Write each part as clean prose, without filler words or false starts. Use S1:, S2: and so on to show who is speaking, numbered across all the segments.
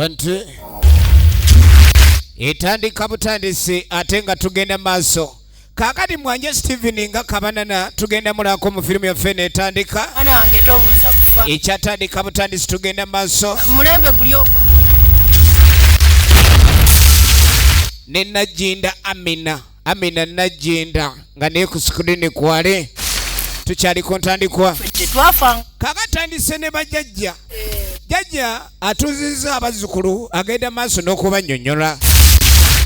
S1: Wanti etandika butandisi ate nga tugenda maaso. Kaakati mwanje Steven nga kabanana tugenda mulako mu firimu yaffe netandika.
S2: Mwana wange tobuuza kufa.
S1: Ekyatandika butandisi tugenda maaso.
S2: Mulembe guli okwo.
S1: Ne Najinda Amina. Amina Najinda nga naye ku sikulini kwale. Tukyali ku ntandikwa.
S2: Tetwafa.
S1: Kakatandise ne bajjajja. Jjajja atuuzizza abazzukulu agenda maaso n'okubannyonnyola.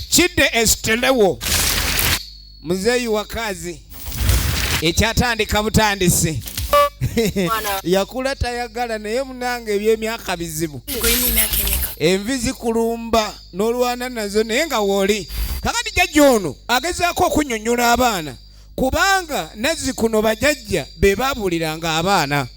S1: Kidde Estelewo muzeeyi wakazi ekyatandika butandisi. Yakula tayagala naye munange eby'emyaka bizibu. Envi zikulumba n'olwana nazo naye nga wooli. Kakati jjajja ono agezaako okunnyonnyola abaana kubanga nazzikuno bajjajja be baabuuliranga abaana.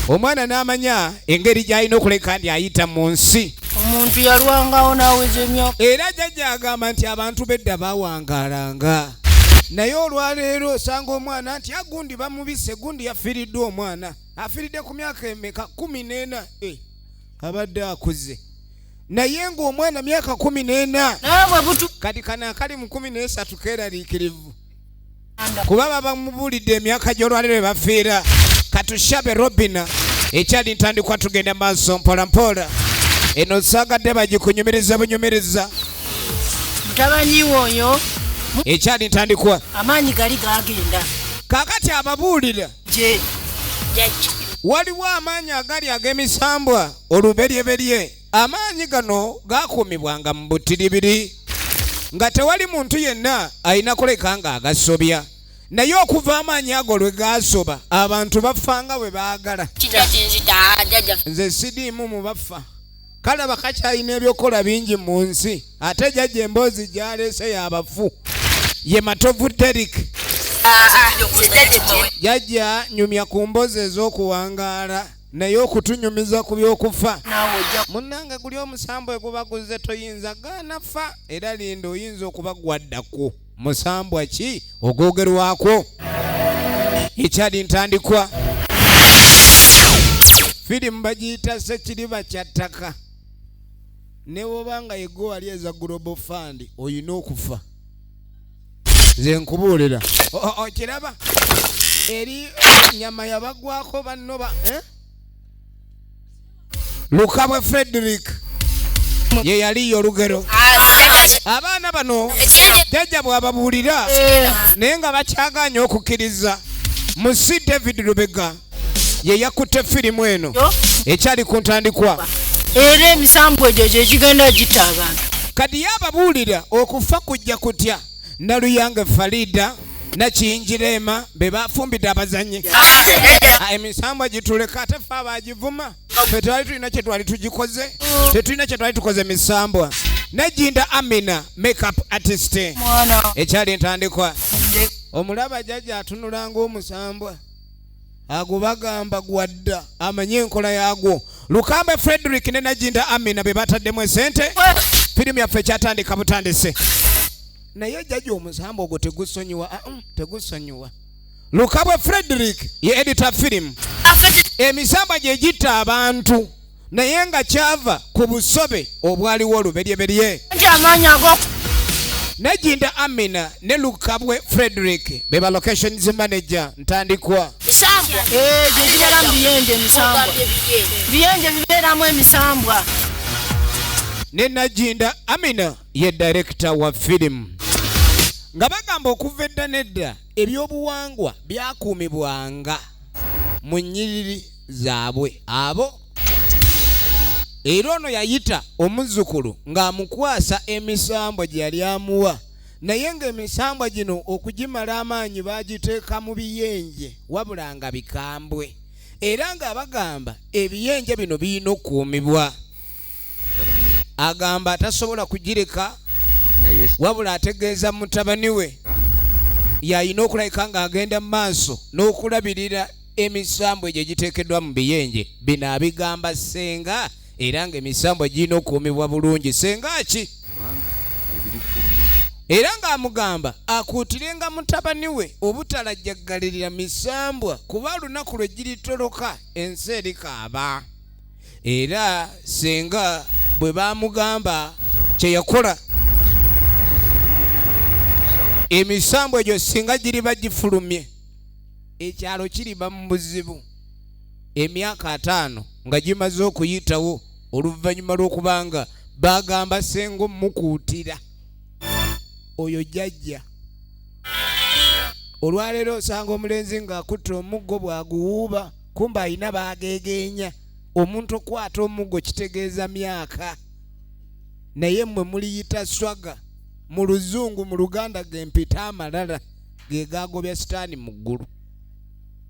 S1: Omwana n'amanya engeri gy'alina okuleka nti ayita mu nsi.
S2: Omuntu yalwangawo n'aweza emyaka.
S1: Era jjajja agamba nti abantu b'edda baawangaalanga. Naye olwaleero osanga omwana nti agundi bamubise, gundi yafiiriddwa omwana. Afiiridde ku myaka emeka? 14. Abadde akuze. Naye ng'omwana myaka 14.
S2: Naye bwe butu-
S1: Kati kano akali mu 13 keeraliikirivu. Kuba baba mubuulidde emyaka gy'olwaleero bwe bafiira. Katushabe Robina ekyali ntandikwa tugenda maaso mpola mpola. Eno saagadde bagikunyumiriza bunyumiriza.
S2: Mutabani wo oyo
S1: ekyali ntandikwa.
S2: Amaanyi gali gagenda.
S1: Kaakati ababuulira.
S2: Gye jjajja.
S1: Waliwo amaanyi agali ag'emisambwa oluberyeberye. Amaanyi gano gaakuumibwanga mu butiribiri nga tewali muntu yenna alina kuleka ng'agasobya. Naye okuva amaanyi ago lwe gaasoba, abantu bafa nga bwe baagala. Nze sidiimu mu bafa. Kalaba kakyalina ebyokukola bingi mu nsi, ate jjajja emboozi gy'aleese y'abafu. Ye Matovu Derrick. Jjajja nyumya ku mboozi ez'okuwangaala naye okutunyumiza ku by'okufa. Munnange guli omusambu egubaguze toyinza gaana fa, era linda oyinza okuba gwaddako. Musambwa ki ogwogerwako? Ekyali ntandikwa. Firimu bagiyita Ssekiriba kya ttaka. Ne bw'oba nga yegwe wali eza Global Fund olina okufa. Nze nkubuulira. Okiraba? Eri nyama yabagwako banno ba, eh? Lukabwe Frederick ye yaliyo olugero. Abaana bano jjajja bw'ababuulira naye nga bakyagaanye okukkiriza. Musi David Lubega ye yakutte firimu eno ekyali ku ntandikwa.
S2: Era emisambu egyo gye gigenda gitta abantu.
S1: Kati ye ababuulira okufa kujja kutya. Naluyange Farida Nakiyingireema be bafumbidde abazannyi. Emisambwa gituleka ate ffe abagivuma. Ffe twali tulina kye twali tugikoze, tetulina kye twali tukoze misambwa. Najinda Amina makeup artist. Ekyali ntandikwa. Omulaba jjajja atunula ng'omusambwa. Ago bagamba gwadda amanye enkola yaagwo. Lukambe Frederick ne Najinda Amina be bataddemu esente. Firimu yaffe ekyatandika butandise. Naye jjajja omusambo ogwo tegusonyiwa. Tegusonyiwa. Lukabwe Frederick ye editor firimu. Emisambwa gye gitta abantu naye nga kyava ku busobe obwaliwo oluberyeberye.
S2: Nti amaanyi ago.
S1: Najinda Amina ne Lukabwe Frederick be ba locations manager ntandikwa.
S2: Misambwa. Gye gibeera mu biyenje emisambwa. Biyenje bibeeramu emisambwa.
S1: Ne Najinda Amina ye director wa firimu. Nga bagamba okuva edda n'edda ebyobuwangwa byakuumibwanga mu nnyiriri zaabwe abo. Era ono yayita omuzzukulu ng'amukwasa emisambwa gye yali amuwa, naye ng'emisambwa gino okugimala amaanyi baagiteeka mu biyenje wabula nga bikambwe, era ng'abagamba ebiyenje bino birina okukuumibwa. Agamba tasobola kugireka, wabula ategeeza mutabani we yalina okulabika ng'agenda mu maaso n'okulabirira emisambwa egyo egiteekeddwa mu biyenje. Bino abigamba ssenga, era ng'emisambwa girina okukuumibwa bulungi. Ssenga ki? Era ng'amugamba akuutirenga mutabani we obutalajjaggalirira misambwa, kuba olunaku lwe giritoloka ensi erikaaba. Era ssenga Bwe bamugamba kye yakola, emisambu egyo singa giriba gifulumye, ekyalo kiriba mu buzibu. Emyaka 50 nga gimaze okuyitawo oluvannyuma lw'okubanga bagamba senga omukuutira oyo jjajja. Olwaleero osanga omulenzi ng'akutte omuggo bw'aguwuuba, kumbe alina baageegeenya. Omuntu okukwata omuggo kitegeeza myaka, naye mmwe muliyita swaga mu Luzungu, mu Luganda gempita amalala ge gagobya sitaani mu ggulu.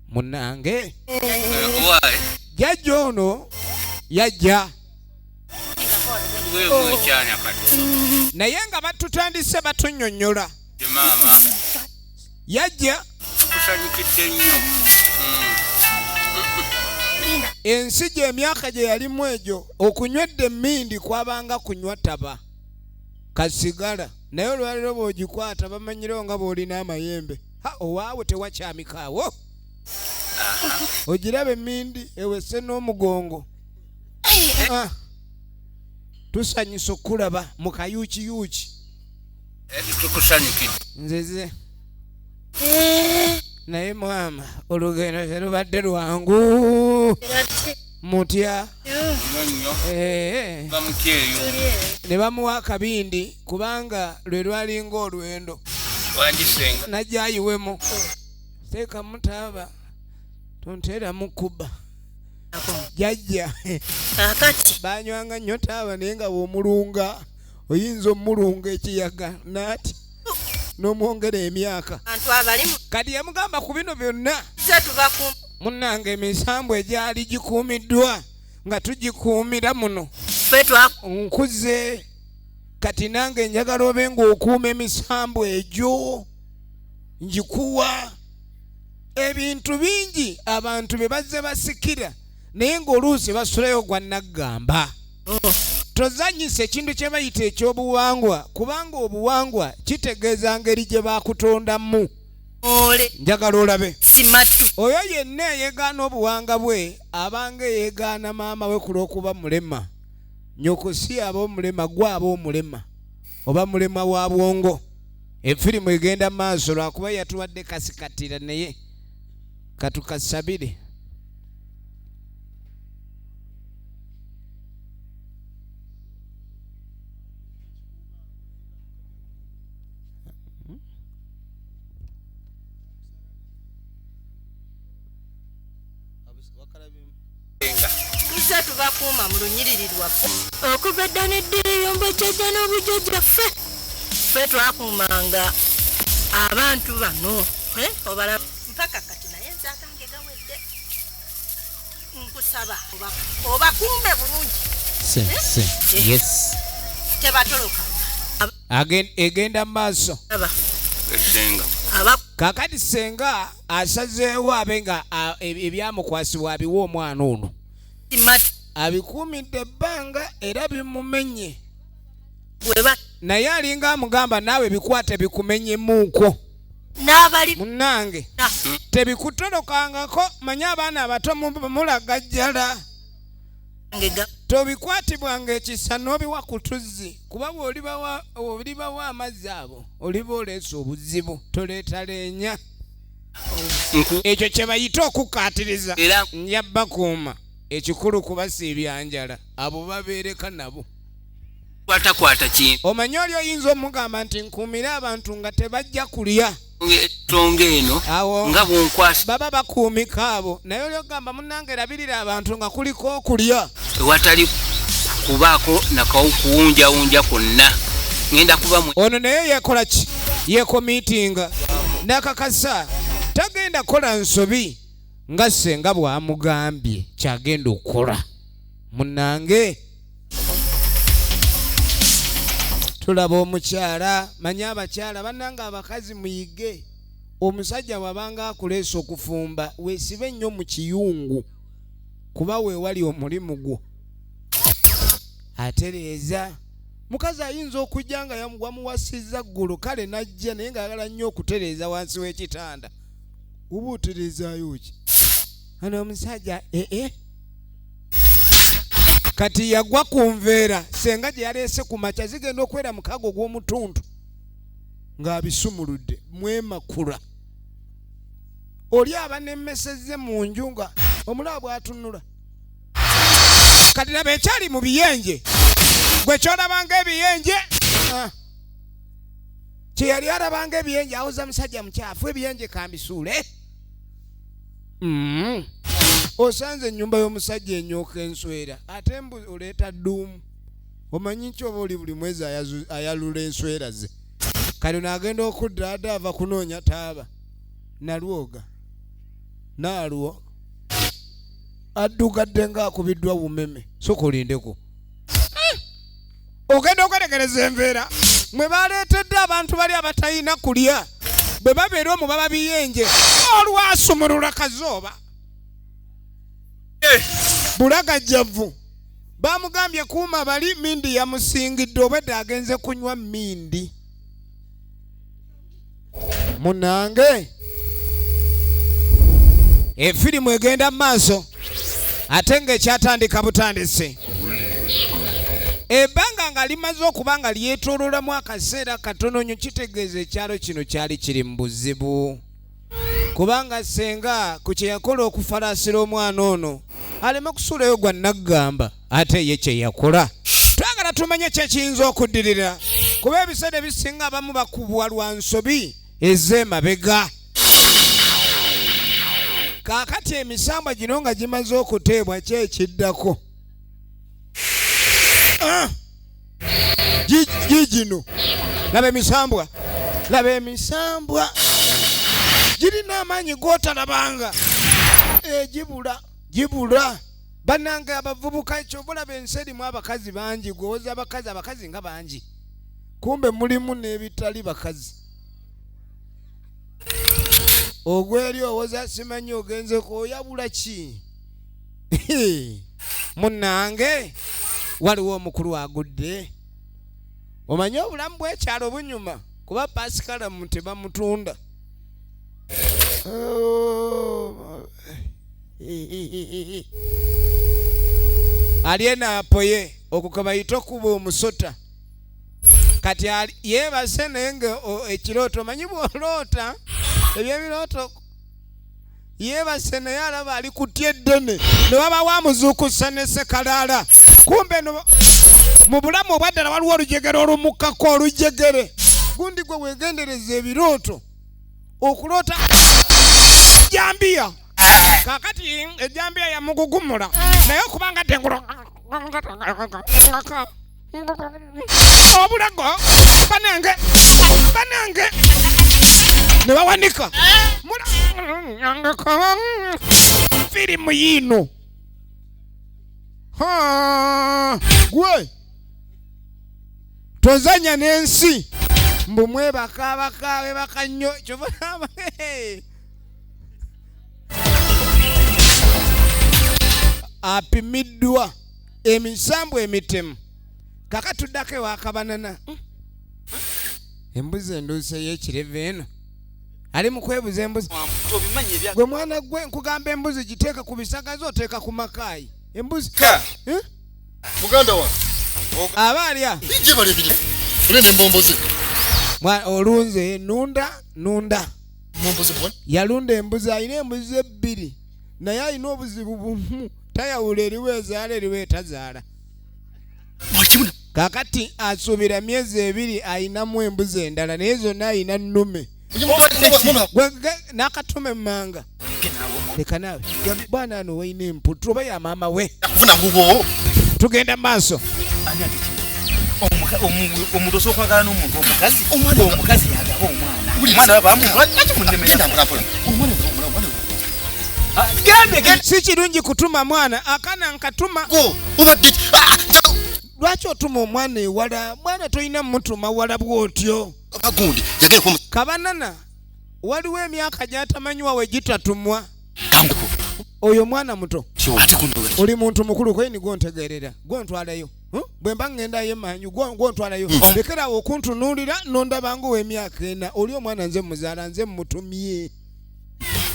S1: Munnange jjajja ono yajja naye nga batutandise batunnyonnyola. Yajja ensi gye emyaka gye yalimu egyo okunywedda emmindi kwabanga kunywa taba kasigala, naye olwaleero bw'ogikwata bamanyirewo nga bw'olina amayembe. Ha, owaawe tewakyamikaawo, ogiraba emmindi ewese n'omugongo. Tusanyusa okulaba mu kayuukiyuuki.
S3: Tukusanyukidde.
S1: Nzize. Naye maama olugendo terubadde lwangu. Mutya.
S3: Nnyo. Bamutya eyo.
S1: Ne bamuwa akabindi kubanga lwe lwalinga olwendo.
S3: Wangisenga.
S1: Najja ayiwemu. Teekamu taaba tonteeramu kuba. Jjajja.
S2: Kaakati.
S1: Banywanga nnyo taaba naye nga bw'omulunga oyinza omulunga ekiyaga n'ati n'omwongera emyaka.
S2: Abantu abalimu.
S1: Kati yamugamba ku bino byonna.
S2: Ze tubakuuma.
S1: Munnange emisambu egyali gikuumiddwa nga tugikuumira muno.
S2: Ffe twa-
S1: Nkuze kati nange njagala obe ng'okuuma emisambu egyo, ngikuwa. Ebintu bingi abantu bye bazze basikira naye ng'oluusi basulayo gwa naggamba. Tozannyisa ekintu kye bayita ekyobuwangwa, kubanga obuwangwa kitegeeza ngeri gye baakutondamu. Njagala olabe.
S2: Simatu.
S1: Oyo yenna eyeegaana obuwanga bwe abanga eyeegaana maama we ku lw'okuba mulema. Nnyoko si aba omulema, gwe aba omulema oba mulema wa bwongo. Efirimu egenda maaso lwakuba yatuwadde kasikatira, naye katukasabire.
S2: Tuzze tubakuuma mu lunyiriri lwaffe okuva edda n'eddiyo mbajjajja n'obujjajjaffe. Ffe twakuumanga abantu bano, obala mpaka kati, naye nze akange gawedde. Nkusaba obakuume bulungi.
S1: Yes.
S2: Tebatoloka.
S1: Egenda maaso. Kaakati senga asazeewo abe nga ebyamukwasibwa abiwa omwana ono. Abikuumidde ebbanga era bimumenye. Naye alinga amugamba naawe bikwate bikumenyemuuko. Munnange tebikutolokangako, manye abaana abato mulagajjala. Tobikwatibwanga ekisa n'obiwa ku tuzzi, kuba bw'olibawa amazzi abo oliba oleese obuzibu, toleeta leenya. Ekyo kye bayita okukkaatiriza. Nja bakuuma, ekikulu kubasiibya njala, abo babeereka nabo.
S3: Kwatakwata kintu.
S1: Omanyi oli oyinza omugamba nti nkuumire abantu nga tebajja kulya.
S3: Ensonga eno
S1: Awo
S3: nga bw'onkwasa.
S1: Baba bakuumika abo, naye oli ogamba munnange labirira abantu nga kuliko okulya.
S3: Ewatali kubaako nakawunjawunja kwonna. Ngenda kuba mwe.
S1: Ono naye yeekola ki? Yeekomiitinga n'akakasa tagenda kukola nsobi nga ssenga bw'amugambye ky'agenda okukola. Munnange tulaba omukyala, manye abakyala bannange abakazi muyige, omusajja bw'abanga akuleese okufumba weesibe nnyo mu kiyungu kuba weewali omulimu gwo. Atereeza mukazi ayinza okujja nga wamuwasizza ggulu kale n'ajja naye ng'ayagala nnyo okutereeza wansi w'ekitanda. Oba otereezaayo ki? Ono omusajja. Kati yagwa ku nveera senga gye yaleese ku makya zigenda okwera mukaaga ogw'omutuntu ng'abisumuludde mwemakula. Oli aba nemmesezze mu nju nga omulaba bw'atunula. Kati laba ekyali mu biyenje, gwe kyolabanga ebiyenje, kye yali alabanga ebiyenje, awoza musajja mukyafu, ebiyenje kambisuule. Osanze ennyumba y'omusajja enyooka enswera, ate mbu oleeta dduumu. Omanyi ki oba oli buli mwezi ayalula enswera ze. Kati ono agenda okudda adde ava kunoonya taaba nalwoga naalwo addugadde ng'akubiddwa bumeme. Sooka olindeko. Ogenda okwetegereza enveera mwe baleetedde abantu bali abatalina kulya, bwe babeera omwo baba biyenje. Olwasumulula kazooba bulagajjavu, bamugambye kuuma bali mindi yamusingidde, obwedda agenze kunywa mindi. Munange efirimu egenda mu maaso ate ng'ekyatandika butandisi. Ebbanga nga limaze okuba nga lyetooloolamu akaseera katono nnyo, kitegeeza ekyalo kino kyali kiri mu buzibu, kubanga ssenga ku kye yakola okufalaasira omwana ono aleme kusuulayo gwa naggamba, ate ye kye yakola. Twagala tumanye ki ekiyinza okuddirira, kuba ebiseera ebisinga abamu bakubwa lwa nsobi ez'emabega. Kaakati emisambwa gino nga gimaze okuteebwa, ki ekiddako? Gigino laba emisambwa, laba emisambwa girina amaanyi g'otalabanga. Gibula, gibula. Bannange abavubuka, kyova olaba ensi erimu abakazi bangi. Gwewoza abakazi, abakazi nga bangi, kumbe mulimu n'ebitali bakazi. Ogweri owoza simanyi ogenze koyabula ki? Munnange waliwo omukulu agudde. Omanyi obulamu bw'ekyalo bunyuma, kuba pasikalamu tebamutunda. Ali eno apoye okwo kwe bayita okuba omusota. Kati yeebase naye nga ekirooto, omanyi bw'oloota eby'ebirooto, yeebase naye alaba ali kutya eddene ne wabawo amuzuukusa ne sekalaala. Kumbe no mu bulamu obwaddala waliwo olujegere olumukkako olujegere gundi. Gwe weegendereza ebirooto, okuloota jambiya. Kakati ejambiya yamugugumula naye okubanga tengulu obulago banange banange ne bawanika firimu yiino. Gwe tozanya n'ensi mbu mwebaka abaka webaka nnyo, kyova apimiddwa emisambu emitemu. Kaka tuddako ewakabanana embuzi enduuse y'ekireva eno ali mu kwebuza embuzi. Gwe mwana gwe nkugamba embuzi giteeka ku bisagazi, oteeka ku makaayi embuzi. Eh?
S4: Muganda wange
S1: aba alya olunze nunda nunda yalunda embuzi, alina embuzi ebbiri, naye alina obuzibu bumu, tayawula eriwo ezaala eriwo etazaala. Kakati asuubira myezi 2 ayinamu embuzi endala, naye zonna ayina nnume n'akatume emmanga. Leka naawe bwana, ano walina emputu oba ya maama we. Tugenda maaso.
S5: Omuntu osobola okwagala n'omuntu omukazi, omukazi yagaba omwana, omwana bamugambe.
S1: Si kirungi kutuma mwana akana nkatuma. Lwaki otuma omwana ewala? Mwana tolina mutuma wala bw'otyo. Kabanana waliwo emyaka gy'atamanyiwa we gitatumwa. Oyo mwana muto, oli muntu mukulu koyini, gwontegeerera gwontwalayo bwe mba ŋŋendayo emanju gwontwalayo. Lekerawo okuntunuulira nondabanga ow'emyaka 4. Oli omwana nze muzaala, nze mutumye,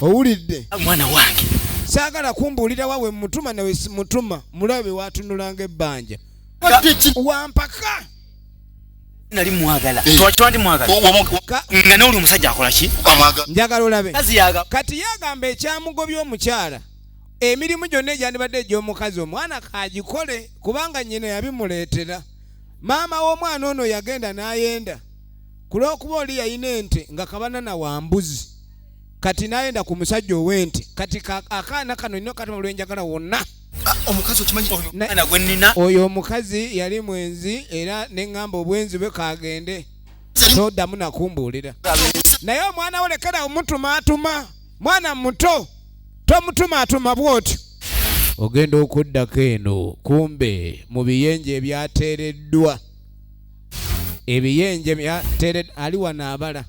S1: owulidde?
S5: Mwana wange.
S1: Saagala kumbuulira wawe mutuma nawe mutuma mulabe watunulanga ebbanja wampaka.
S5: Nali mwagala. Eh. Twandi mwagala. Nga n'oli omusajja akola ki?
S1: Njagala olabe. Kati yagamba ekyamugobya omukyala emirimu gyonna egyandibadde egy'omukazi omwana kagikole kubanga nnyina yabimuleetera. Maama w'omwana ono yagenda n'ayenda ku lw'okuba oli yalina ente nga kabanana wa mbuzi kati n'ayenda ku musajja ow'ente kati akaana kano nina katuma lwenjagala wonna.
S4: Ah, omukazi okimanyi
S5: oyo gwe nnina
S1: oyo omukazi yali mwenzi era ne ŋŋamba obwenzi bwe kagende toddamu nakumbuulira naye omwana wo lekera omutumaatuma mwana muto tomutumaatuma bw'otyo ogenda okuddako eno kumbe mu biyenje ebyateereddwa ebiyenje byateereddwa ali wano abala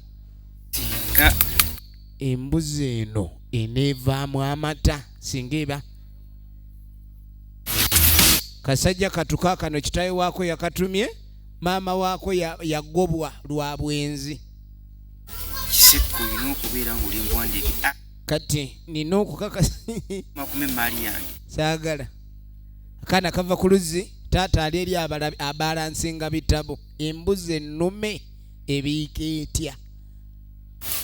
S1: embuzi eno eneevaamu amata singa eba kasajja katuka kano kitaawe waako yakatumye maama waako yagobwa lwa bwenzi
S3: kisekko olina okubeera ng'oli muwandiike ah.
S1: Kati nina okukakasa
S3: makumi emaali yange
S1: saagala akaana kava ku luzzi taata ali eri abalansinga bitabo embuzi ennume ebiika etya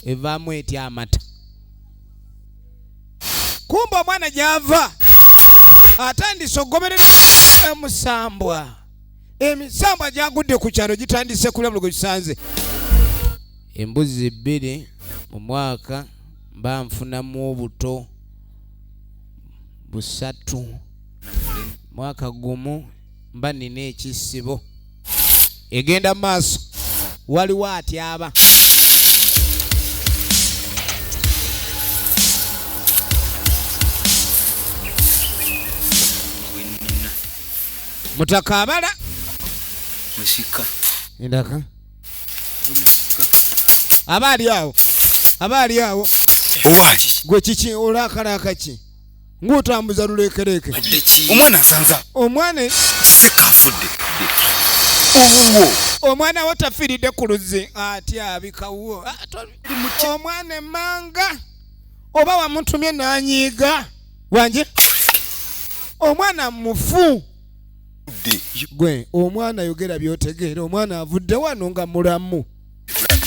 S1: evaamu etya amata kumbe omwana gy'ava atandise okugoberera omusambwa emisambwa gyagudde ku kyalo gitandise kulya buli gwe kisanze embuzi bbiri mu mwaka mba nfunamu obuto busatu mwaka gumu mba nina ekisibo egenda mu maaso waliwo atyaba mutaka abala
S3: musika
S1: endaka aba ali awo aba ali awo gwe kiki olakalaka ki ng'otambuza lulekereke
S4: omwana nsanza
S1: omwana
S4: kisekafudde owuwo
S1: omwana wo tafiiridde ku luzzi atya abikawuwo ah, omwana emanga oba wamutumye n'anyiiga wanje omwana mufu gwe omwana yogera byotegeera omwana avudde wano nga mulamu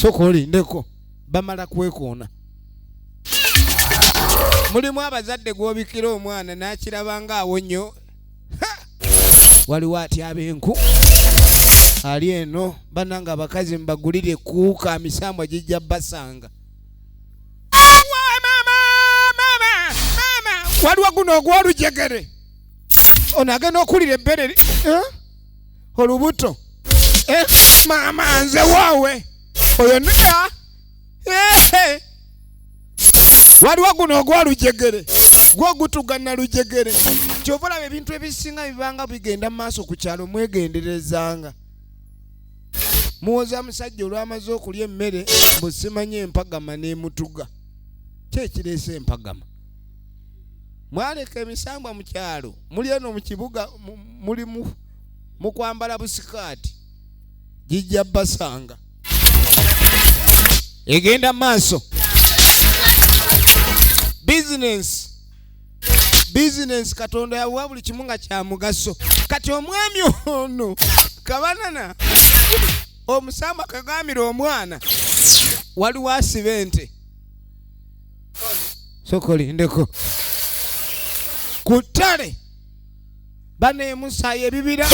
S1: soka olindeko bamala kwekoona mulimu abazadde gwobikira omwana n'akiraba nga awonyo waliwo atyaba enku ali eno bananga abakazi mbagulire kuuka misambwa gijja basanga waliwo guno ogwolujegere ono agenda okulira ebbere eh? Olubuto eh? Maama nze waawe oyo nea eh, waliwo guno ogwolujegere gwo gutuga nalujegere kyova olaba ebintu ebisinga bibanga bigenda mu maaso ku kyalo mwegenderezanga muwoza musajja olwamaze okulya emmere mbu simanyi empagama n'emutuga ki ekireese empagama mwaleka emisambwa mu kyalo muli eno mu kibuga muli mu kwambala busikaati gijja basanga egenda maaso bizinensi bizinensi katonda yawa buli kimu nga kya mugaso kati omwami ono kabanana omusamba kagambira omwana waliwo asiba ente sokolindeko ku ttale baneemusayo ebibira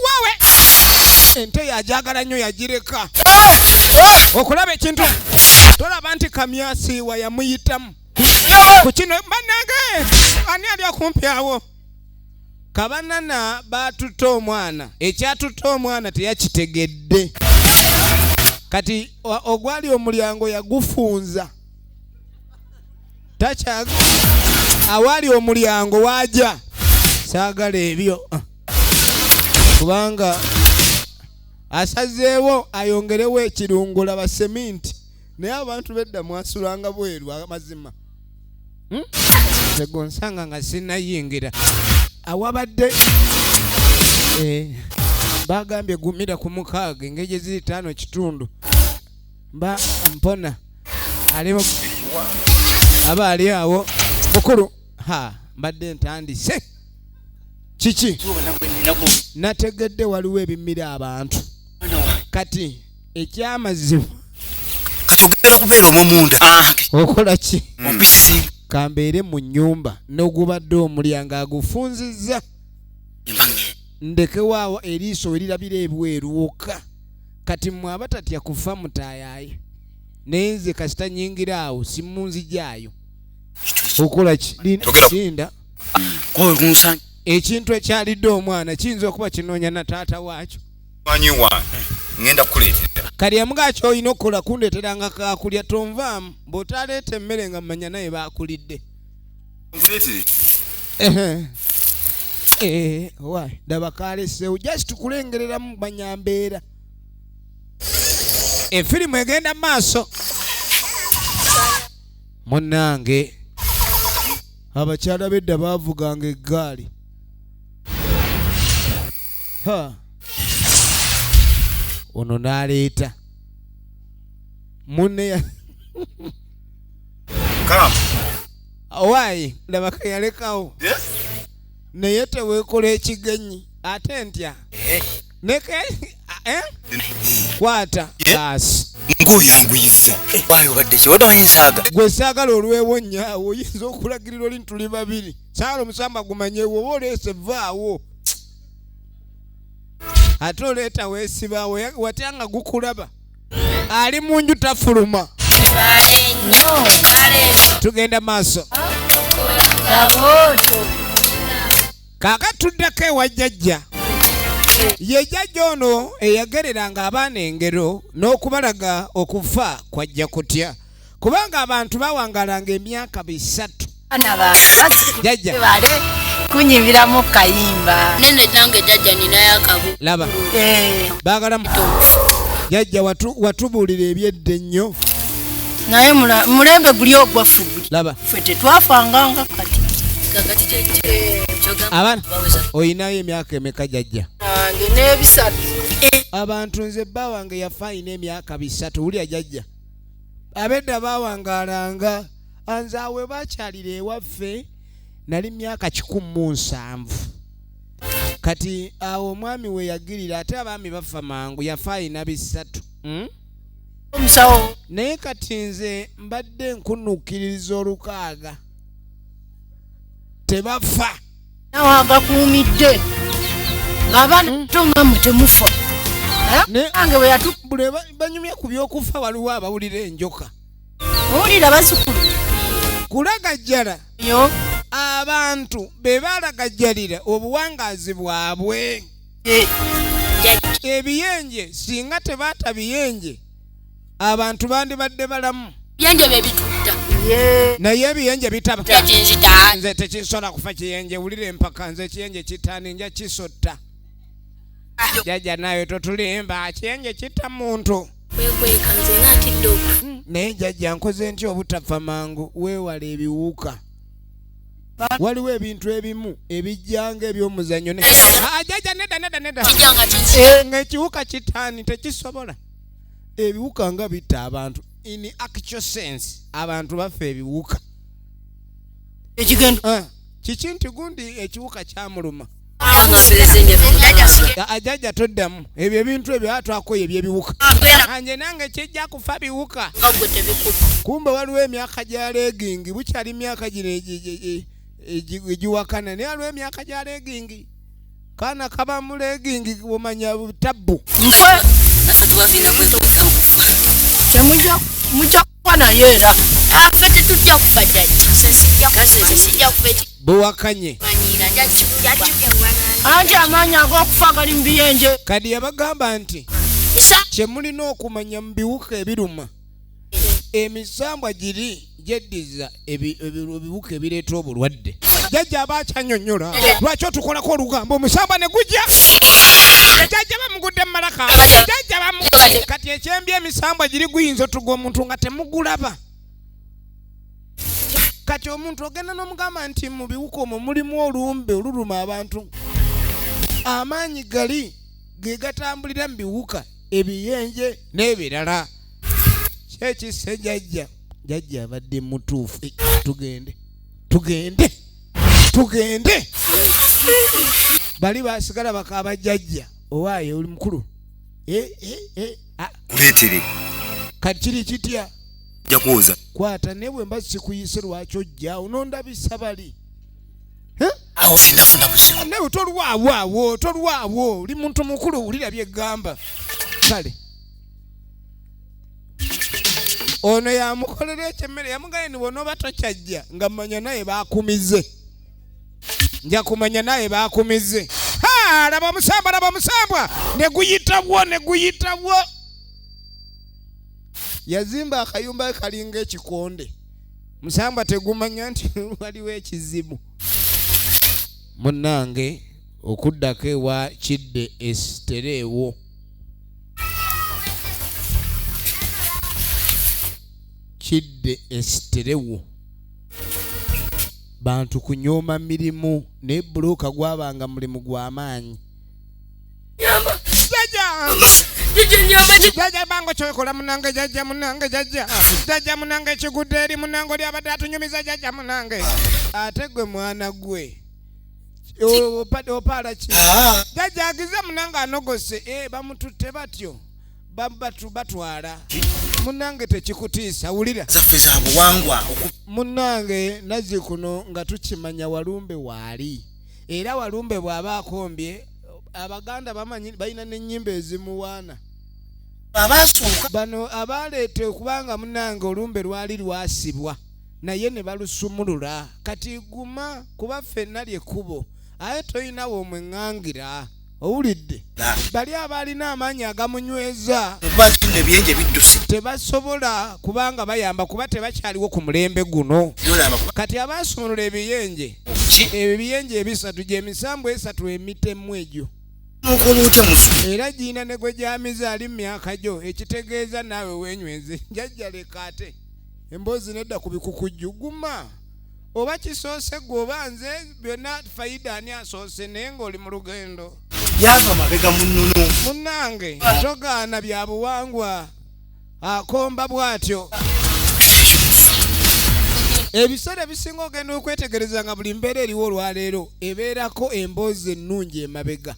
S1: wawe ente yajagala nnyo yagireka okulaba ekintu tolaba nti kamyasiiwa yamuyitamu ku kino banange ani ali okumpi awo kabanana baatutte omwana ekyatutte omwana teyakitegedde kati ogwali omulyango yagufunza takya awali omulyango waja saagala ebyo kubanga asazeewo ayongerewo ekirungo laba seminti naye abantu bedda mwasulanga bweru amazima hmm? Tegonsanga nga sinayingira awabadde eh, bagambye gumira ku mukaaga engeri gye ziri taano kitundu mba mpona ali aba ali awo mukulu Ha, mbadde ntandise kiki? Nategedde waliwo ebimira abantu. Kati ekyamazima
S4: kati ogenda kubeera omwo munda.
S1: Okola ki? Kambeere mu nnyumba n'ogubadde omulyango agufunzizza, ndekewaawo eriiso werirabira ebweru wokka. Kati mmwe abatatya kufa mutaayaaye, naye nze kasita nyingira awo simunzijaayo. Okola ki? Linda. Ekintu ekyalidde omwana kiyinza okuba kinoonya na taata waakyo.
S4: Ngenda kukuleetera.
S1: Kati yamugaa ky'olina okukola kundeeteranga kakulya, tonvaamu bw'otaleeta emmere nga mmanya naye baakulidde. Daba kaleseewo just kulengereramu manya mbeera. Efirimu egenda mu maaso. Munnange abakyala b'edda baavuganga eggaali. Ha. Ono n'aleeta munne owaayi laba ke yalekawo. Naye teweekola ekigenyi ate ntya neke kwata baasi.
S4: Ng'oyanguyiza.
S3: Waayo obadde ki? Obadde omanyi nsaaga?
S1: Gwe saagala olwewo nnyaawo, oyinza okulagirira oli ntuli babiri. Saagala omusamba gumanyewo oba oleese vaawo. Ate oleeta weesibaawo, watya nga gukulaba. Ali mu nju tafuluma. Tugenda maaso. Kaakati tuddako ewa jjajja. Ye jjajja ono eyagereranga abaana engero n'okubalaga okufa kwajja kutya, kubanga abantu bawangalanga emyaka 3. Jjajja.
S2: Bale kunyimbiramu kayimba.
S6: Nene nange jjajja ninayo akabu.
S1: Laba. Baagala jjajja watubuulira ebyedda ennyo.
S2: Naye mulembe guli ogwaffe guli.
S1: Laba.
S2: Ffe tetwafanganga kati.
S6: Kakati jjajja.
S1: Abaana, oyinayo emyaka emeka jjajja?
S2: Nange n'ebisatu.
S1: Abantu nze bba wange yafa ayina emyaka 3. Wulira jjajja. Abedda baawangaalanga. Anze awe bakyalira ewaffe nali myaka 170. Kati awo omwami we yagirira, ate abaami bafa mangu, yafa ayina 3.
S2: Omusawo.
S1: Naye kati nze mbadde nkunukkiririza olukaaga. Tebafa.
S2: Nawe agakuumidde. Ng'abaana bato nga mmwe temufa. Nange bwe yatu-
S1: Bule banyumya ku by'okufa, waliwo abawulira enjoka.
S2: Owulira bazzukulu?
S1: Kulagajjala.
S2: Yo.
S1: Abantu be balagajjalira obuwangaazi bwabwe. Ebiyenje singa tebaata biyenje, abantu bandibadde balamu.
S6: Biyenje bye bitutta.
S1: Naye ebiyenje bitaba.
S6: Tekinzita.
S1: Nze tekinsobola kufa kiyenje, wulira empaka, nze ekiyenje kittaani nja kisotta. Jjajja nawe totulimba, kiyenje kitta muntu.
S6: Kwekweka nze nga ntidde okufa.
S1: Naye jjajja nkoze ntya obutafa mangu? Weewala ebiwuka. Waliwo ebintu ebimu ebijjanga eby'omuzannyo ne- Jjajja, nedda, nedda, nedda.
S6: Kijjanga kinzita.
S1: Ng'ekiwuka kitaani tekisobola. Ebiwuka nga bitta abantu. In actual sense, abantu bafa ebiwuka.
S2: Ekigendo.
S1: Kiki nti gundi ekiwuka kyamuluma? Jjajja toddamu. Ebyo ebintu ebyo atwakoye eby'ebiwuka. Nze nange kijja kufa biwuka. Kumbe waliwo emyaka gya legging, bukyali myaka gino egiwakana, naye waliwo emyaka gya legging. Kaana kaba mu legging omanya tabbu.
S2: Nfe. Temujja, mujja kufa naye era.
S6: Ffe tetujja kufa jjajja. Nze sijja kufa eki-
S1: Buwakanye.
S6: Manyiira, nja kikuba.
S2: Anti amaanyi ag'okufa gali mu biyenje.
S1: Kati yabagamba nti kye mulina okumanya mu biwuka ebiruma, emisambwa giri gyeddiza ebiwuka ebireeta obulwadde. Jjajja aba akyanyonnyola lwaki otukolako olugambo, omusambwa ne gujja. Jjajja bamugudde mu malaka. Jjajja kati ekyembi emisambwa giri guyinza otugwa omuntu nga temugulaba. Kati omuntu ogenda n'omugamba nti mu biwuka omwo mulimu olumbe oluluma abantu. Amaanyi gali ge gatambulira mu biwuka, ebiyenje n'ebirala. Kyekisse jjajja. Jjajja abadde mutuufu. Tugende, tugende. Tugende. Bali basigala bakaaba jjajja. Owaaye oli mukulu. Eh, eh, eh. Ah.
S4: Kuleetere.
S1: Kati kiri kitya?
S4: Nja kwoza.
S1: Kwata naye bwe mba sikuyise lwaki ojja onondabisa bali.
S5: Awo sinafuna buzibu.
S1: Nawe tolwawo awo, tolwawo. Oli muntu mukulu wulira bye ggamba. Kale. Ono yamukolera ekyemmere yamugambye ni bw'onooba tokyajja nga mmanya naye baakumize. Nja kumanya naye baakumize. Ha, laba omusambwa, laba omusambwa. Ne guyitawo, ne guyitawo. Yazimba akayumba kalinga ekikonde. Musambwa tegumanya nti waliwo ekizibu. Munnange okuddako ewa Kidde esitereewo. Kidde esiterewo. Bantu kunyooma mirimu naye bbulooka gwabanga mulimu gwa maanyi. Jjajja bango kyokola munange jjajja munange jjajja jjajja munange ekigudde eri munange oli abadde atunyumiza jjajja munange ate gwe mwana gwe opaala ki jjajja agize munange anogose bamututte batyo batwala munange tekikutiisa wulira
S5: zaffe za buwangwa
S1: munange nazzi kuno nga tukimanya Walumbe waali era Walumbe bw'aba akombye Abaganda bamanyi balina n'ennyimba ezimuwaana.
S5: Abaasooka
S1: bano abaleeta okubanga munnange olumbe lwali lwasibwa naye ne balusumulula. Kati guma kuba ffenna ly'ekkubo aye tolina w'omweŋŋangira. Owulidde? Bali abaalina amaanyi agamunyweza
S5: Okuba nti nno ebiyenje bidduse.
S1: tebasobola kubanga bayamba kuba tebakyaliwo ku mulembe guno.
S5: Yolaba kuba
S1: Kati abaasumulula ebiyenje,
S5: Ki?
S1: ebiyenje ebisatu gy'emisambu esatu emitemu egyo.
S5: Okola otya musu?
S1: Era giyina ne gwe gyamize ali mu myaka gyo, ekitegeeza naawe weenyweze. Jjajja leka ate emboozi nedda ku bikukujju, guma. Oba kisoose gwe oba nze, byonna fayida ani asoose naye ng'oli mu lugendo.
S5: Yava mabega mu nnono.
S1: Munnange togaana bya buwangwa, akomba bw'atyo. Ebiseera ebisinga ogenda okwetegereza nga buli mbeera eriwo olwaleero ebeerako emboozi ennungi emabega.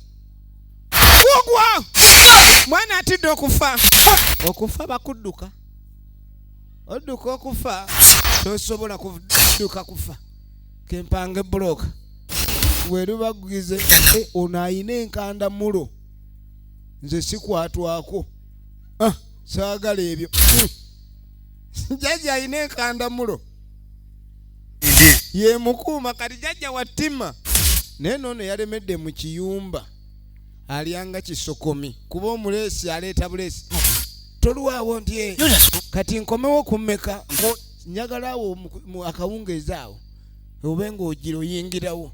S1: Wogwa! Mwana atidde okufa. Okufa bakudduka. Odduka okufa tosobola kudduka kufa. Kempange bbulooka. Werubagugize ono ayina enkanda mulo. Nze sikwatwako. Saagala ebyo. Jjajja ayina enkanda mulo. Ye mukuuma kati jjajja wa ttima. Naye noono yalemedde mu kiyumba. Alyanga kisokomi kuba omuleesi aleeta buleesi. Tolwawo nti kati nkomewo ku mmeka? Njagala awo akawungeezi awo obe ng'ogira oyingirawo.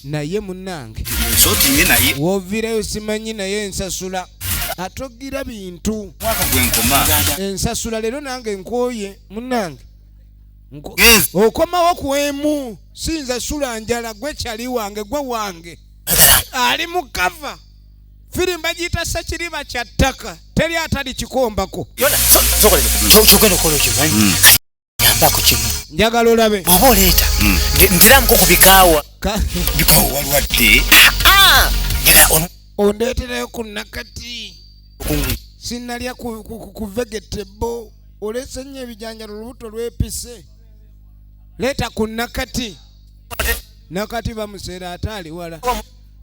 S1: Naye munnange w'oviirayo simanyi naye ensasula atogira bintu. Ensasula leero nange nkooye munnange. Okomawo ku emu siyinza sula njala gwe kyali wange gwe wange. Ali mu kava. Firimu bagiyita Ssekiriba kya ttaka teri atali kikombako.
S5: Kyogenda okukola okimanyi? Yambako kimu.
S1: Njagala olabe.
S5: Bw'oba oleeta, nteramuko ku bikaawa.
S4: Bikaawa walwadde.
S5: Njagala ono.
S1: Ondeeterayo ku nakati. Sinnalya ku vegetable. Oleese nnyo ebijanjalo olubuto lwepise. Leeta ku nakati. Nakati bamuseera ate ali wala.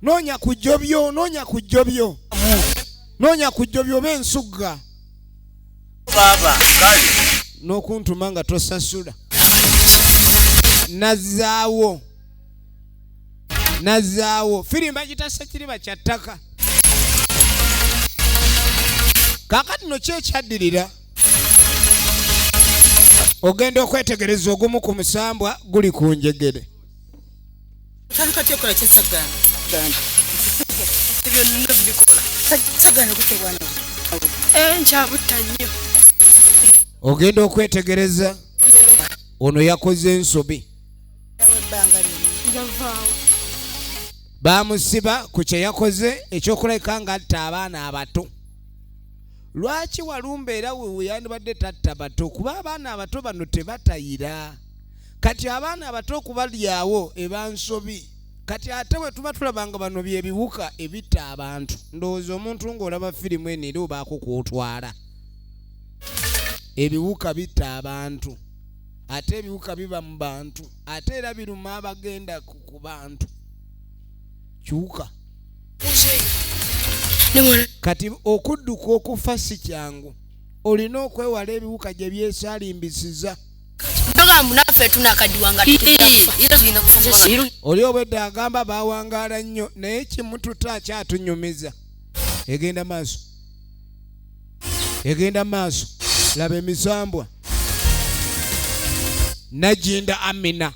S1: Noonya ku jjobyo, noonya ku jjobyo. Noonya ku jjobyo oba ensugga.
S5: Baaba.
S1: N'okuntuma nga tosasula. Nazzaawo. Nazzaawo. Firimu bagiyita Ssekiriba kya ttaka. Kaakati no ki ekyaddirira? Ogenda okwetegereza ogumu ku musambwa guli ku njegere.
S7: Otandika otya okukola kye saggaana? Ebyo nno bikola. Saggaana okutta obwana bwo. Nkyabutta nnyo.
S1: Ogenda okwetegereza ono yakoze ensobi.
S7: Ebbanga lyonna.
S6: Njavaawo.
S1: Baamusiba ku kye yakoze ekyokulabika ng'atta abaana abato. Lwaki Walumbe era we yandibadde tatta bato? Kuba abaana abato bano tebatayira. Kati abaana abato okubalyawo eba nsobi. Kati ate bwe tuba tulaba nga bano bye biwuka ebitta abantu, ndowooza omuntu ng'olaba firimu eno era obaako kw'otwala. Ebiwuka bitta abantu, ate ebiwuka biba mu bantu, ate era biruma abagenda ku bantu. Kiwuka. Kati okudduka okufa si kyangu, olina okwewala ebiwuka gye byesalimbisiza. Oli obwedda agamba bawangaala nnyo naye kimututa akyatunyumiza. Egenda maaso, egenda maaso. Laba emisambwa. Najinda Amina.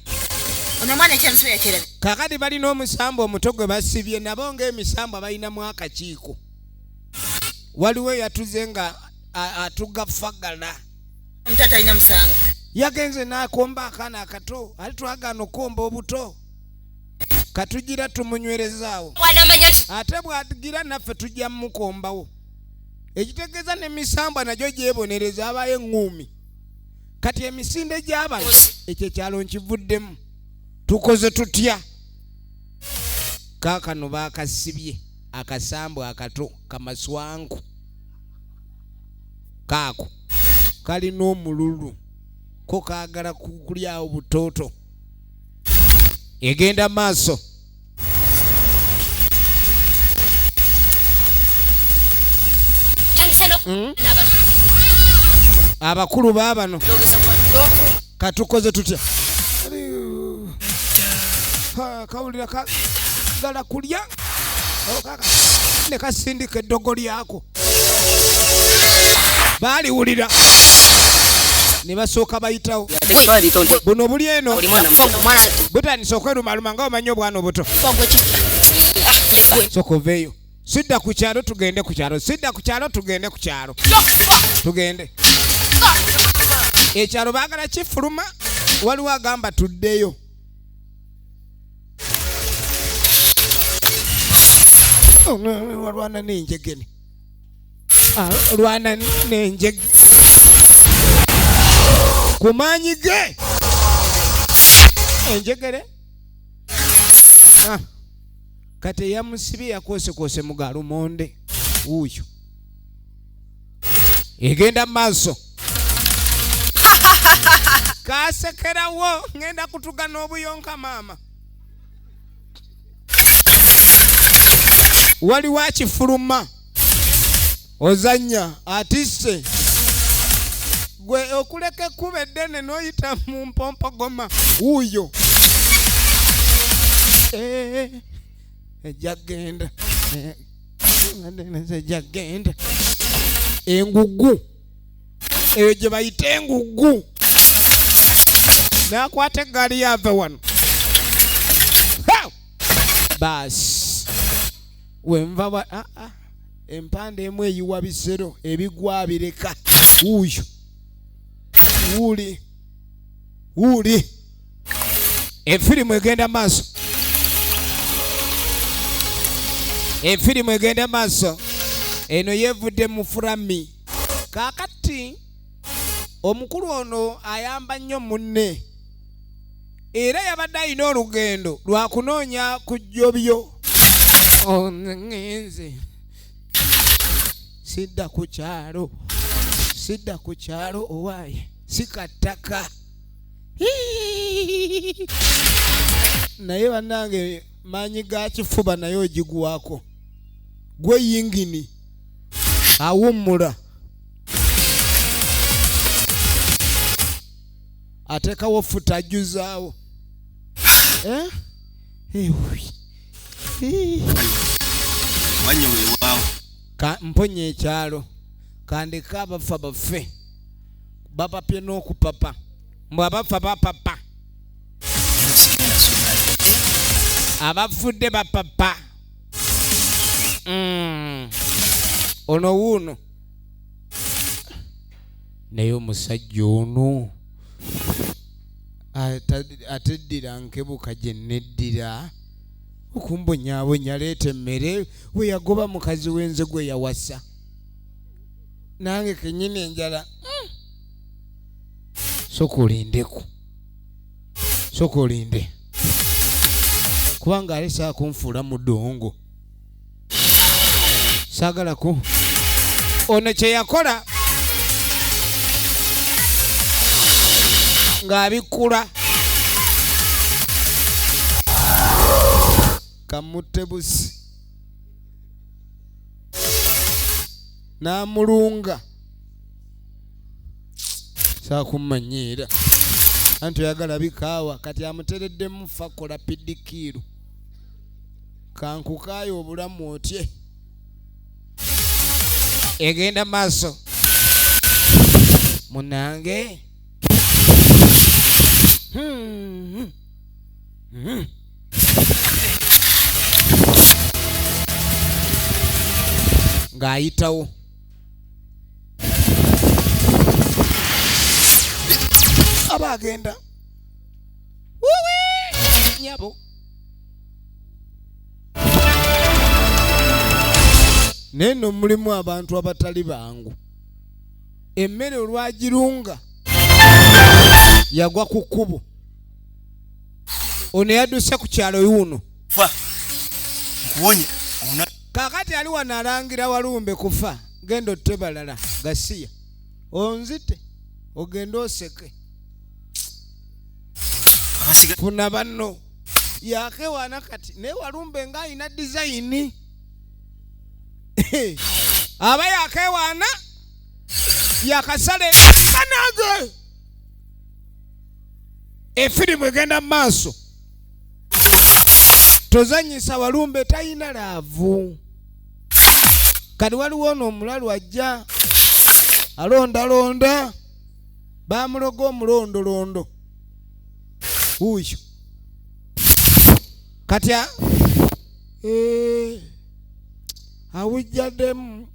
S1: Kakati balina omusambwa omuto gwe basibye nabo ng'emisambwa balinamu akakiiko. Waliwo eyatuze nga atuga fagala.
S7: Omuto musango.
S1: Yagenze n'akomba akaana akato, ate twagaana okukomba obuto. Katugira tumunywerezaawo. Ate bw'agira naffe tujja mukombawo. Ekitegeeza n'emisambwa nagyo gyebonereza abayo eŋŋuumi. Kati emisinde gy'abano ekyo ekyalo nkivuddemu. Tukoze tutya? Kaakano baakasibye akasambwa akato kamaswanku. Kaako kalina omululu ko kaagala kulyawo butooto. Egenda maaso. Abakulu baabano katukoze tutya? Kawulira kagala kulya ne kasindika eddogo lyako. Baaliwulira ne basooka bayitawo. Buno buli eno butandise okwerumaluma nga omanyi obwana obuto. Sooka oveeyo. Sidda ku kyalo tugende ku kyalo, sidda ku kyalo tugende ku kyalo. Tugende. Ekyalo baagala kifuluma, waliwo agamba tuddeyo. Walwana n'enjegere. Alwana n'enjegere. Ku maanyi ge. Enjegere. Kati eyamusibye yakoosekoose mu galumonde wuuyo. Egenda mu maaso. Kasekerawo ngenda kutuga n'obuyonka maama. Waliwo akifuluma ozannya atisse gwe okuleka ekkubo eddene n'oyita mu mpompogoma wuuyo. Ejja genda. Ejja genda. Engugu eyo gye bayita engugu. N'akwata eggaali yava wano. Baasi wenva wa empanda emu eyiwa bisero ebigwa bireka. Wuuyo wuuli wuuli. Efirimu egenda maaso. Efirimu egenda maaso. Eno yevudde mu furami. Kaakati omukulu ono ayamba nnyo munne. Era yabadde alina olugendo lwa kunoonya ku jjobyo. Ngenze. Sidda ku kyalo. Sidda ku kyalo owaaye. Sikattaka. Naye bannange maanyi ga kifuba naye ogigwako. Gwe yingini awummula. Ateekawo futa ajjuzaawo. Mponye ekyalo. Kandeke abafa baffe. Bapapye n'okupapa. Mbu abafa bapapa. Abafudde bapapa. Ono wuuno. Naye omusajja ono ateddira nkebuka gye neddira okumbonyaabonya leeta emmere we yagoba mukazi w'enze gwe yawasa. Nange kennyini enjala. Sooka olindeku. Sooka olinde kubanga ale saa kunfuula mu ddongo saagala ku ono kye yakola ng'abikkula kamutte busi n'amulunga saakummanyiira anti oyagala bikaawa kati amutereddemu fakola pidikiiru kankukaayo obulamu otye egenda maaso munange. Ng'ayitawo aba agenda nyabo naye nno mulimu abantu abatali bangu. Emmere olwagirunga yagwa ku kkubo. Ono yadduse ku kyalo yuno.
S4: Fa nkuwonye
S1: Kaakati ali wano alangira Walumbe kufa. Genda otte balala gasiya onzite ogende oseke. Funa banno yakewana kati naye Walumbe ng'alina dizayini aba yakewana yakasale banange. Efirimu egenda mu maaso. Tozanyisa Walumbe talina laavu. Kati waliwo ono omulalu ajja alondalonda bamuloga omulondolondo wuuyo kati awujjaddemu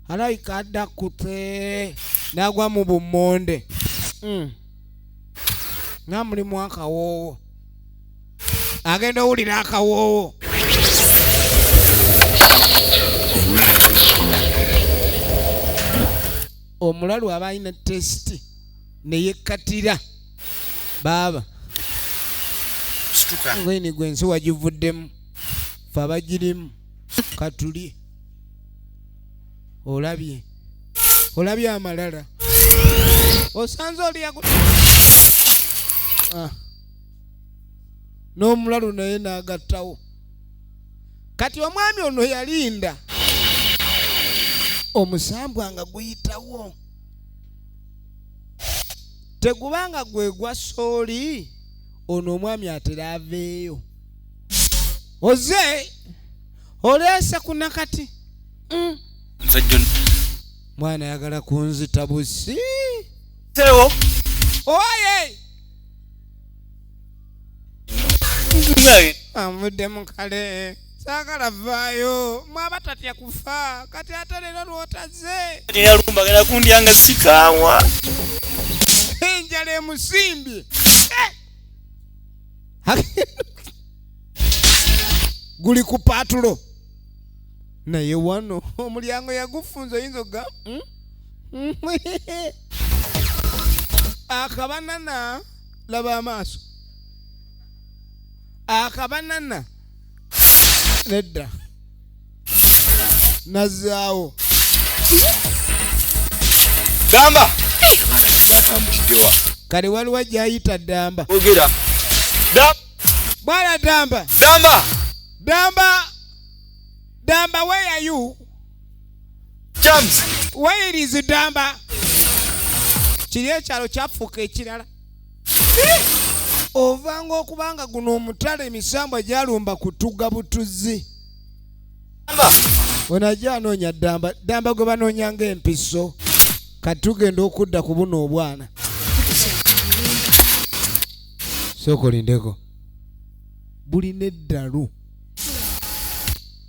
S1: alayika adda kute n'agwa mu bummonde nga mulimu akawoowo agenda owulira akawoowo. Omulalu aba alina tesiti ne yekkatira baaba ngweni gwe ensi wagivuddemu fe abagirimu katulye. Olabye olabye amalala osanze oli n'omulalu naye n'agattawo. Kati omwami ono yalinda omusambwa nga guyitawo tegubanga gwe gwa sooli ono omwami atera aveeyo. Oze oleese ku nakati. Mwana ayagala kunzita busi.
S5: Tewo.
S1: Oye! Anvudde mu kale. Saagala vaayo. Mwaba tatya kufa. Kati ate leero lw'otazze.
S5: Yalumba agenda kundya nga sikaawa.
S1: Enjala emusimbye. Guli ku paatulo. Naye wano omulyango yagufunza oyinza okuga akabanana laba amaaso akabanana nedda nazzaawo
S4: Damba
S1: kale waliwo gy'ayita Damba.
S4: Ogera
S1: Bwana Damba.
S4: Damba.
S1: Damba. Damba, where are you?
S4: James.
S1: Where is Damba? Kiri ekyalo kyafuuka ekirala. Ovanga okubanga guno omutale emisambwa gyalumba kutuga butuzi. Ono ajja anoonya Damba. Damba gwe banoonya ng'empiso. Kati tugenda okudda ku buno obwana. Sooka olindeko. Bulina eddalu.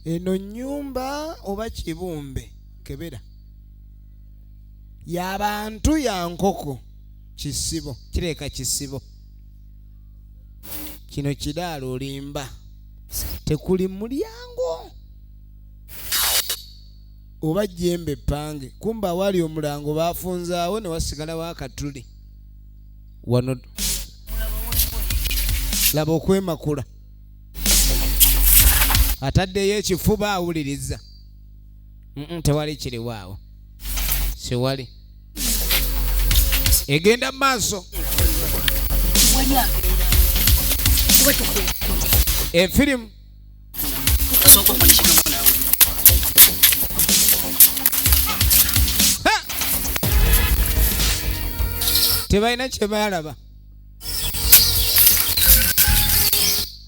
S1: Eno nnyumba oba kibumbe kebera. Y'abantu ya nkoko. Kisibo kireka kisibo. Kino kiraalo olimba. Tekuli mulyango. Oba jjembe pange. Kumba awali omulango baafunzaawo ne wasigalawo akatuli. Wano Laba okwemakula. Ataddeyo ekifuba awuliriza. Tewali kiriwo awo. Siwali. Egenda mu maaso. Efirimu. Tebalina kye balaba.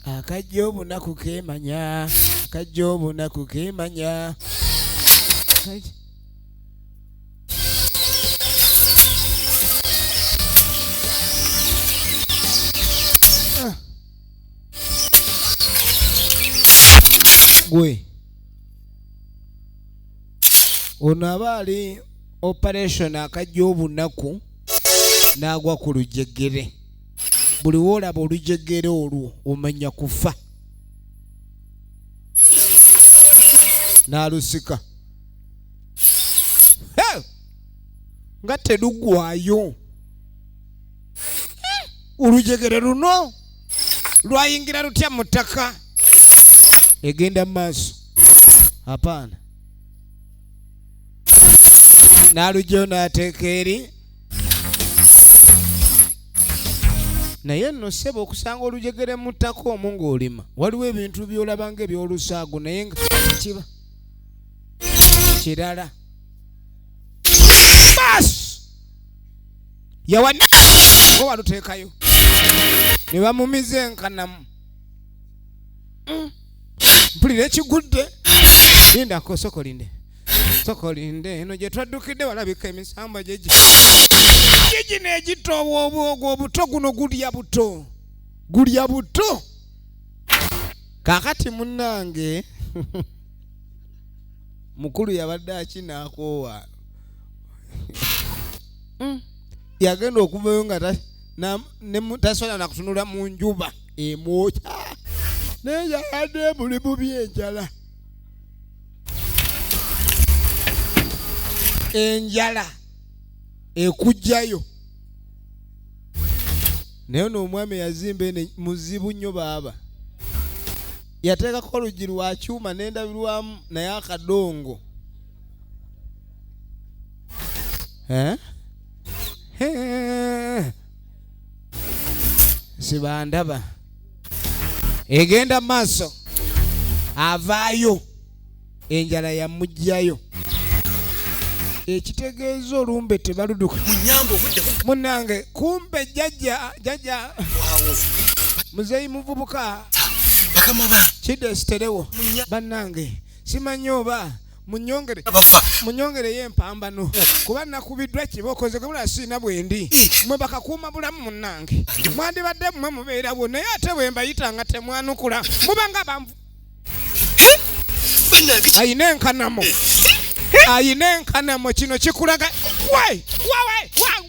S1: Akajja obunaku keemanya. Akajja obunaku keemanya. Gwe ono aba ali operation akajja obunaku n'agwa ku lujegere. Buli w'olaba olujegere olwo omanya kufa. N'alusika. Nga teruggwayo. Olujegere luno lwayingira lutya mu ttaka? Egenda mu maaso. Hapana. N'alugyayo n'ateeka eri. Naye nno ssebo okusanga olujegere mu ttaka omwo ng'olima, waliwo ebintu by'olaba ng'ebyolusaago naye nga kiba kirala. Baasi! Yawana ngo waluteekayo. Ne bamumiza enkanamu. Mpulira ekigudde. Lindako, sooka olinde. Sooka olinde. Eno gye twaddukidde walabika emisambwa gye gino egita obwo obuto guno gulya buto. Gulya buto. Kaakati munnange, mukulu yabadde akinaakoowa. Yagenda okuvayo nga tasobola na kutunula mu njuba emwokya. Naye yabadde muli bubi enjala. Enjala ekuggyayo. Naye ono omwami yazimba eno muzibu nnyo baaba. Yateekako oluggi lwa kyuma n'endabirwamu naye akadongo. Sibandaba. Egenda maaso. Avaayo. Enjala yamuggyayo. Ekitegeeza olumbe tebaluduka.
S4: Munyambo obudde bu-
S1: Munnange, kumbe jjajja, jjajja.
S4: Waawo.
S1: Muzeeyi muvubuka.
S4: Bakama ba.
S1: Kidesiterewo.
S4: Munya-
S1: Bannange, simanyi oba munyongere.
S4: Abafa.
S1: Munyongereyo empambano. Kuba nakubiddwa kibokoze kubula siina bwendi. Mwe bakakuuma bulamu munnange. Mwandibadde mmwe mubeerawo naye ate bwe mbayita nga temwanukula. Muba nga banvu.
S4: Bannange.
S1: Ayina enkanamo. Ayina enkanamo kino kikulaga. Wai! Wawe! Waw!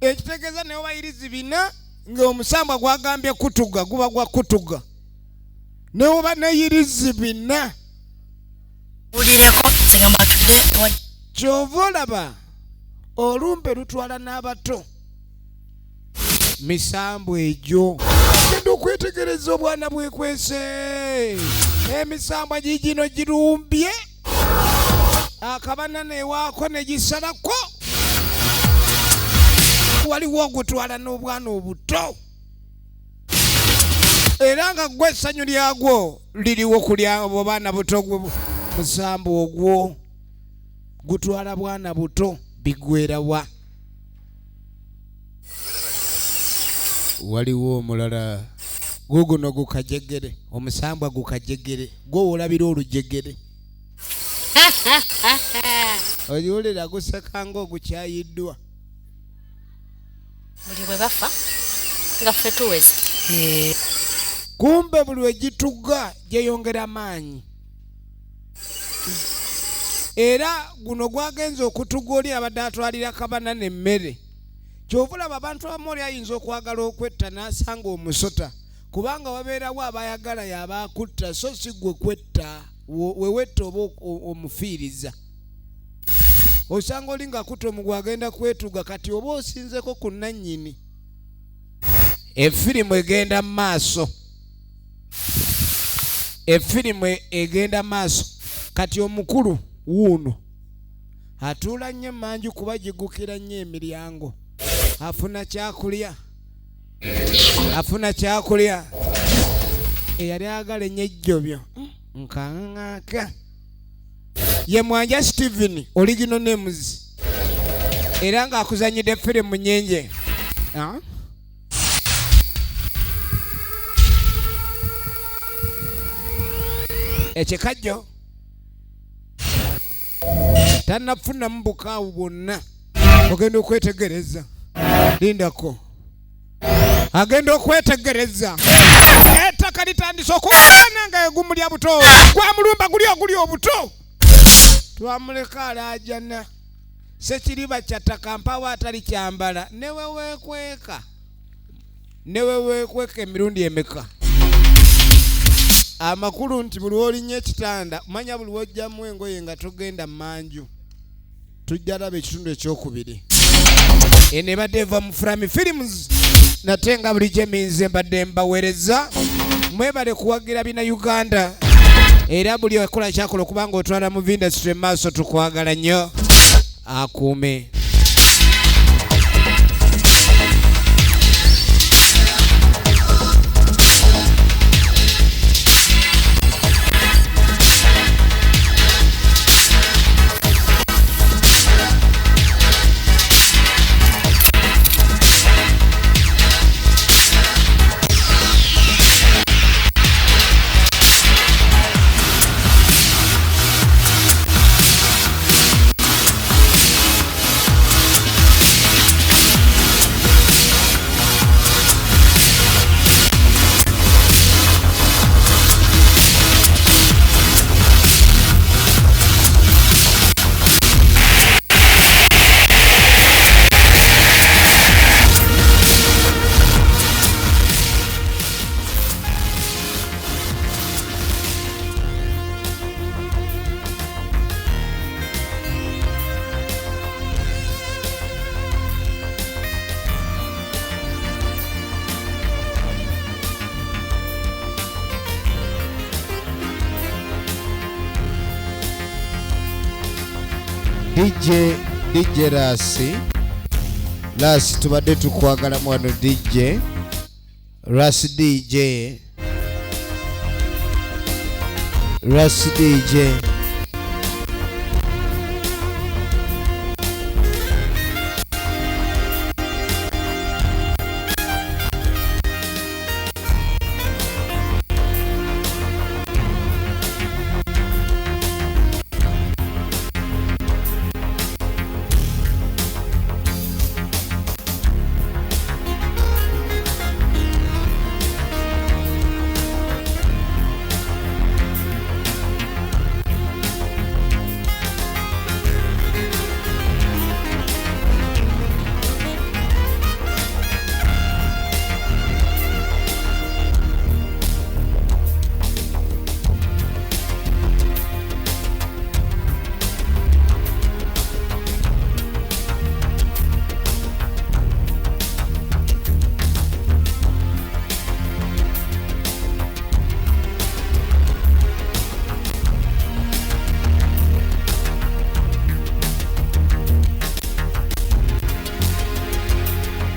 S1: Ekitegeeza ne obayirizi bina ng'omusambwa gwagambye kutuga guba gwa kutuga. Ne oba neyirizi bina.
S2: Wulireko, ngamba tudde wa-
S1: Ky'ova olaba olumbe lutwala n'abato. Misambu egyo. Genda okwetegereza obwana bwekwese. Emisambwa gigino girumbye. Akabana newaako ne gisalako. Waliwo ogutwala n'obwana obuto. Era nga gwe essanyu lyagwo liriwo kulya obwana buto gwe musambu ogwo. Gutwala bwana buto bigwera wa. Waliwo omulala guguno gukajegere, omusambwa gukajegere, gwo olabira olujegere. Ogiwulira guseka ng'ogukyayiddwa.
S6: Buli bwe bafa nga ffe tuweze.
S1: Kumbe buli we gituga gyeyongera maanyi. Era guno gwagenze okutuga oli abadde atwalira kabana n'emmere. Ky'ova olaba abantu abamu oli ayinza okwagala okwetta n'asanga omusota, kubanga wabeerawo abayagala y'aba akutta, so si ggwe kwetta, we wetta oba omufiiriza. Osanga oli ng'akutta omugwa agenda kwetuga, kati oba osinzeko ku nnannyini. Efirimu egenda mu maaso, efirimu egenda maaso. Kati omukulu wuuno atuula nnyo emanju kuba gigukira nnyo emiryango, afuna kyakulya, afuna kyakulya. Eyali agala ennyo ejjobyo nkaŋŋaka ye Mwanja Steven original names, era ng'akuzannyidde firimu nnyingi. Ekikajjo tannafunamu bukaawu bwonna, ogenda okwetegereza, lindako, agenda okwetegereza ettaka litandise okugaana nga egumulya buto, gwamulumba guli oguli obuto, twamuleka alaajana. Sekiriba kya ttaka mpawo atali kyambala, newe weekweka, newe weekweka emirundi emeka. Amakulu nti buli lw'olinnya ekitanda manya buli lw'ojjamu engoye nga togenda mmanju. Tujja laba ekitundu ekyokubiri. Eno ebadde eva mu Frami Films, nate nga bulijjo eminze mbadde mbaweereza. Mwebale kuwagira bina Uganda, era buli akola kyakola okubanga otwala mu industry maaso, tukwagala nnyo. Akuume. DJ Rasi, Rasi tubadde tukwagala mwano DJ Rasi, DJ Rasi, DJ